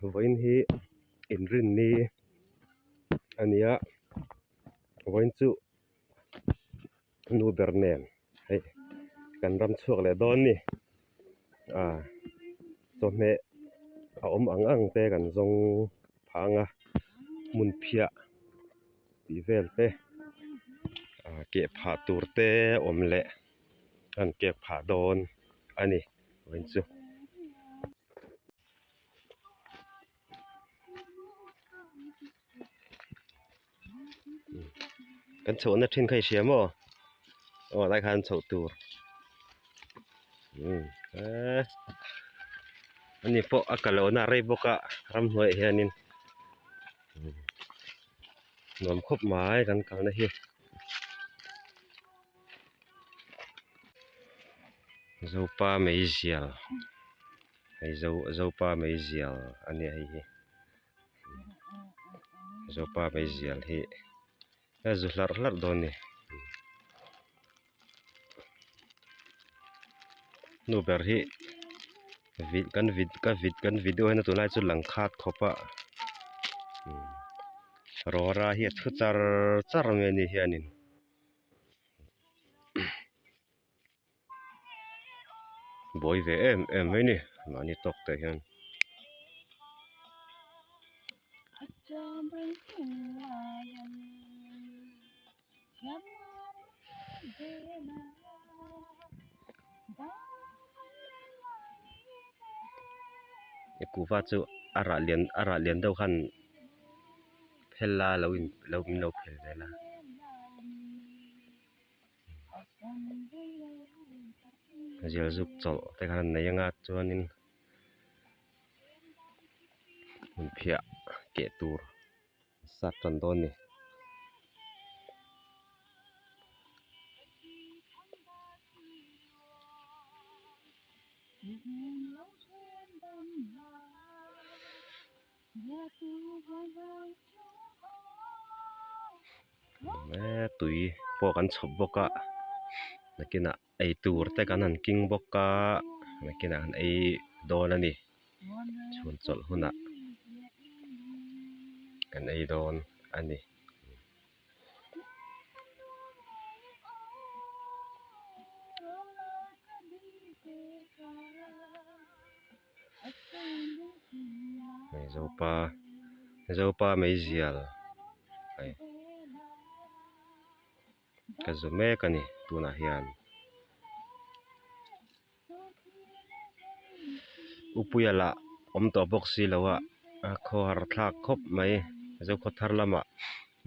Vawiin hi inrinni a ni a vawiin chu nu ber nen hei kan ram chhuak leh dawn a ni ah chawhmeh a awm ang ang te kan zawng phah ang a hmun phiah tih vel te ah keh phah tur te awm leh an kek phah dawn a ni vawiin chu. Kan chhohna thin kha i hria maw aw lai khan chhoh tur umm eee ani pawh a kal lohna a rei bawk a ramhnuaiah hianin nuam khawp mai kan kalna hi. Zopa meizial hei zo zopa meizial a nia hei hi zopa meizial hi a zu hlarh hlarh dawn a ni nu ber hi kan ka kan video hian tunlai chu lang khat khawp a rawra hi a thu char char mai a ni hianin. Buai ve em em mai ni mahni tawk te hian. Kuhva chu a rah lian a rah lian deuh khan phel la lo in lo min lo phel vel a. Zial zuk chawlh te khan an nei anga chuanin hmun phiah keh tur sat tan dawn a ni. Tui pawh kan chhawp bawk a nakinah eitur te kan han keng bawk a nakinah an ei dawn a ni chhun chawlh hunah kan ei dawn a ni. Hei zopa zopa meizial hei ka zu mek a ni tunah hian upuia lah awm tawh bawk si lo a a khawhar thlak khawp mai zokhaw thar lamah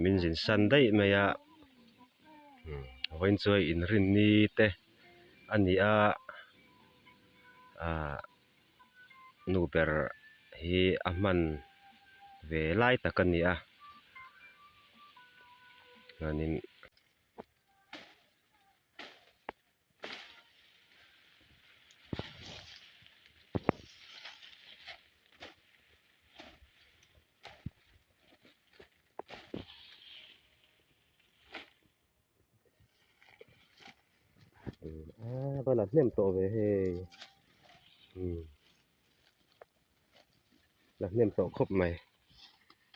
min zin san daih mai a vawiin chu hei inrinni te a ni a. Ahh nu ber hi a hman ve lai tak a ni a chuanin a va la hnem tawh ve hei umm la hnem tawh khawp mai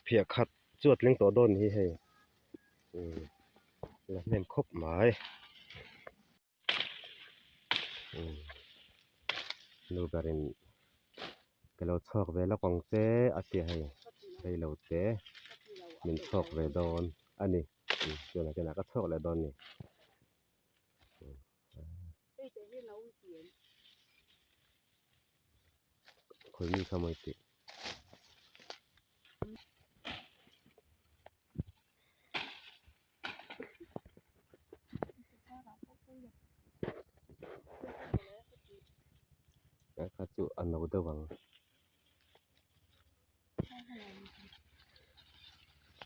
phiah khat chu a tling tawh dawn hi hei umm la hnem khawp mai umm nu berin ka lo chhuak ve lawk ang che a ti a hei reilo te min chhuak ve dawn a ni. Tunah hian ka chhuak leh dawn a ni. Khawi mi kha mawi tih. Kha chu a no deuh ang.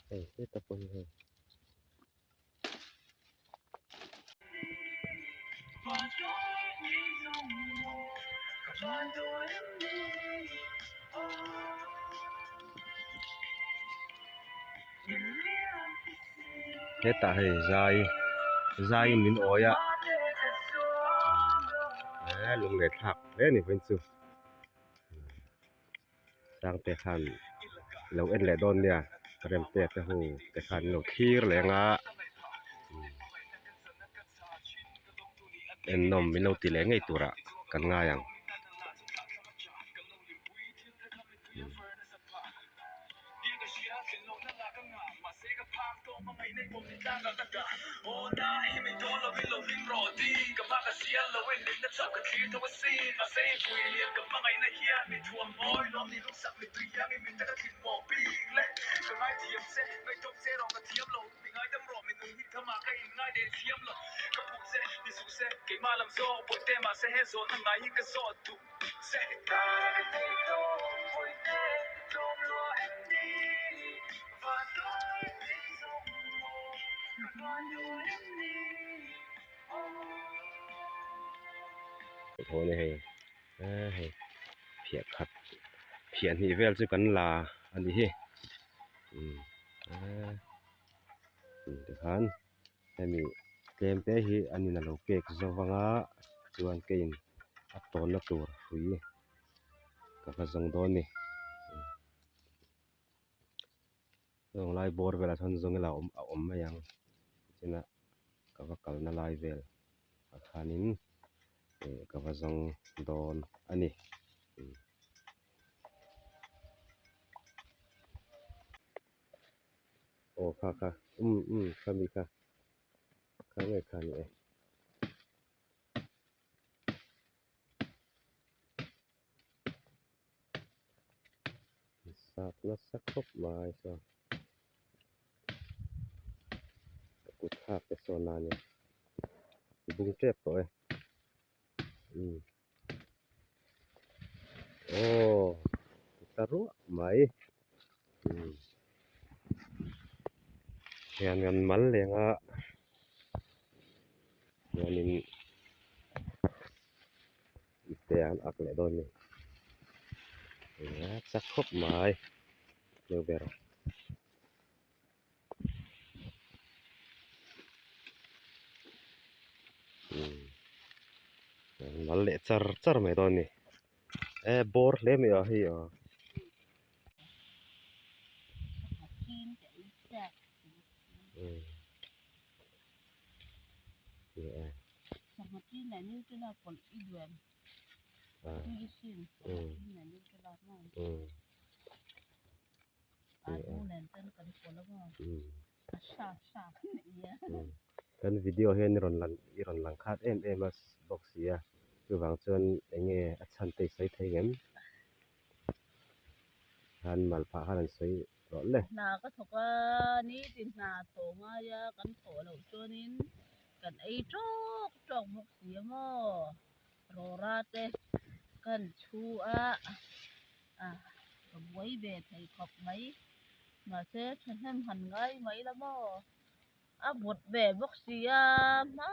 Hei heta pawh hi hei. Hetah hei zai zaiin min awi a eee lung leh thlak hle a ni vawiin chu. Sangte khan lo en leh dawn nia Remte te ho te khan an lo thlir leh ang a ennawm min lo ti leh ngei turah kan ngai ang. Thaw a ni hei eee hei phiah khat phiah hnih vel chu kan la a ni hi umm eee tikhan hemi tlem te hi an in alo kek zo vang a chuan keiin a tawnna tur hrui ka va zawng dawn a ni. Heng lai bawr velah chuan zawng ila a awm mai ang tichinah ka va kalna lai vel ah khanin ih ka va zawng dawn a ni. Aw kha kha um um khami kha kha nge kha ni e. Sap nasa khawp mai saw ka kut thlak te sawn a nia bung tep tawh e umm aw ta ruah mai umm hian an mal leng a chuanin. Ipte an ak leh dawn a ni eng chak khawp mai deuh ber umm mal leh char char mai dawn a ni e bawr hle mai a hei aw. Sangha tin leh Nutella pawlh i duh em? Tui sin sangha tin leh Nutella maw? Alu nen ten kan pawlh a maw? A sa sa kan nei a. Kan video hian i rawn lang i rawn lang khat em em a bawk si a chuvang chuan eng nge a chhan te i sawi thei ngem? Khan mal phah khan an sawi rawh le. Hna ka thawk a, nitin hna thawh ngai a kan thawh loh chuanin kan ei tawk tawk bawk si a maw rawra te kan chhu a ah ka buai ve thei khawp mai mahse thahnem han ngai mai la maw a vawt ve bawk si a hma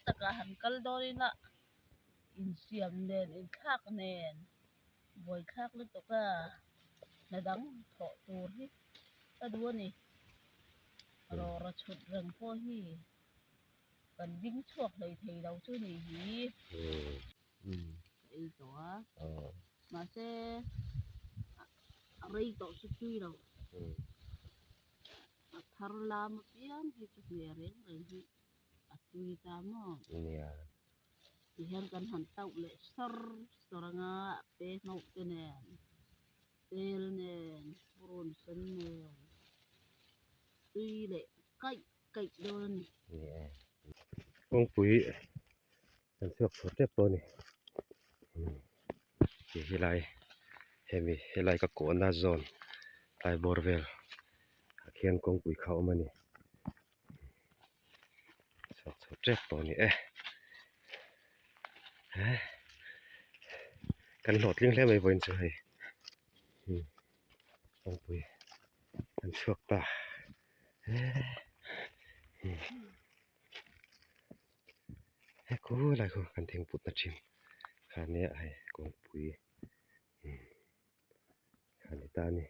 takah han kal dawn ila insiam nen inthlak nen buaithlak lutuk a hna dang thawh tur hi ka duh a ni. Rawra chhut reng pawh hi kan ding chhuak hlei thei lo chu ni hi ka ei tawh a mahse a rei tawh chu tui lo a thar lam apiang hi chu hne reng reng hi a tui ta maw tihian kan han tauh leh sawr sawr anga pe hnawh te nen. Tel nen purun sen nen tui leh kaih kaih dawn a ni. Kawngpui kan chhuak chho tep tawh a ni ti helai hemi helai ka kawhna zawn tlai bawr vel ah khian kawngpui kha a awm a ni chhuak chho tep tawh a ni e kan hlawhtling hle mai vawiin chu hei kawngpui kan chhuak ta he khulai khu kan thingput na thin kha nia hei kawngpui kha ni ta a ni.